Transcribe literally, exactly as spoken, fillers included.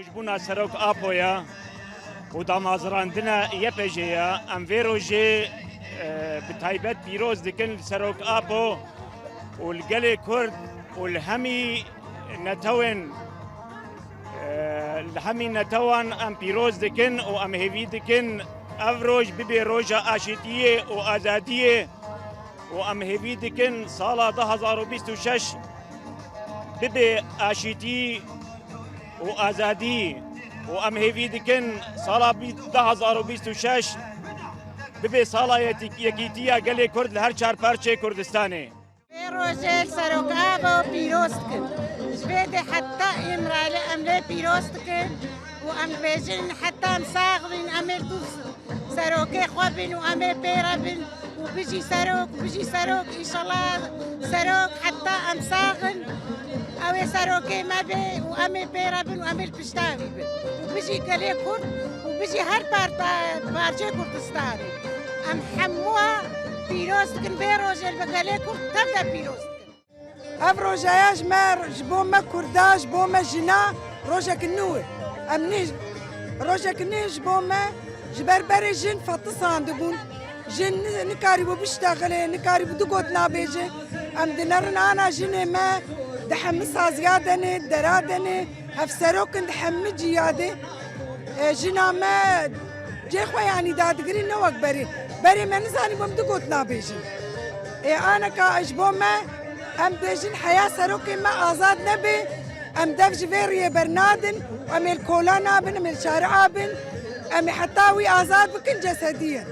Ji bona Serok Apo ye û damezrandina Y P J'ê ye. Em vê rojê, e, bi taybet pîroz dikin li Serok Apo û li gelê Kurd û li hemî netewên, e, li hemî netewan em pîroz dikin û em hêvî dikin ev roj bibe roja aşîtiyê û azadiyê û em hêvî dikin sala du hazar û bîst û şeş bibe aşîtî û azadî û em hêvî dikin sala bî-, du hazar û bîst û şeş bibe sala yetî-, yekîtiya gelê Kurd li her çar parçeyê Kurdistanê. Vê rojê li Serok Apo pîroz dikin. Ji vê de heta îmralê em lê pîroz dikin û em dibêjin heta em sax bin, em ê li dû serokê xwe bin û em ê pê re bin û bijî serok, bijî serok, înşallah serok heta em sax in, ew ê serokê me be û em ê pê re bin û em ê li pişta wî bin. Û bijî gelê Kurd û bijî her par-, parçeyê Kurdistanê. Em hemû pîroz dikin vê rojê li gelê Kurd tev de pîroz dikin. Ev rojaya ji me, ji bo me Kurda, ji bo me jina rojek nû ye. Em nî, rojek nû ji bo me, ji ber berê jin fetisandibûn. Jin ni-, nikarîbû biştexile, nikarîbû du gotina bêje. Em dinerin ana jinê me di hemî saziya de ne, dera de ne, hevserok in di hemî ciya de. E, jina me cê xwe yanî dadigirî ne wek berê. Berê me nizanî bûm du gotina bêjin. Ê aneka ji bo me, em bêjin heya serokê me azad nebe, em dev ji vê riyê bernadin, em ê li kola nabin, em ê li şari'a bin, em ê heta wî azad bikin cesediye.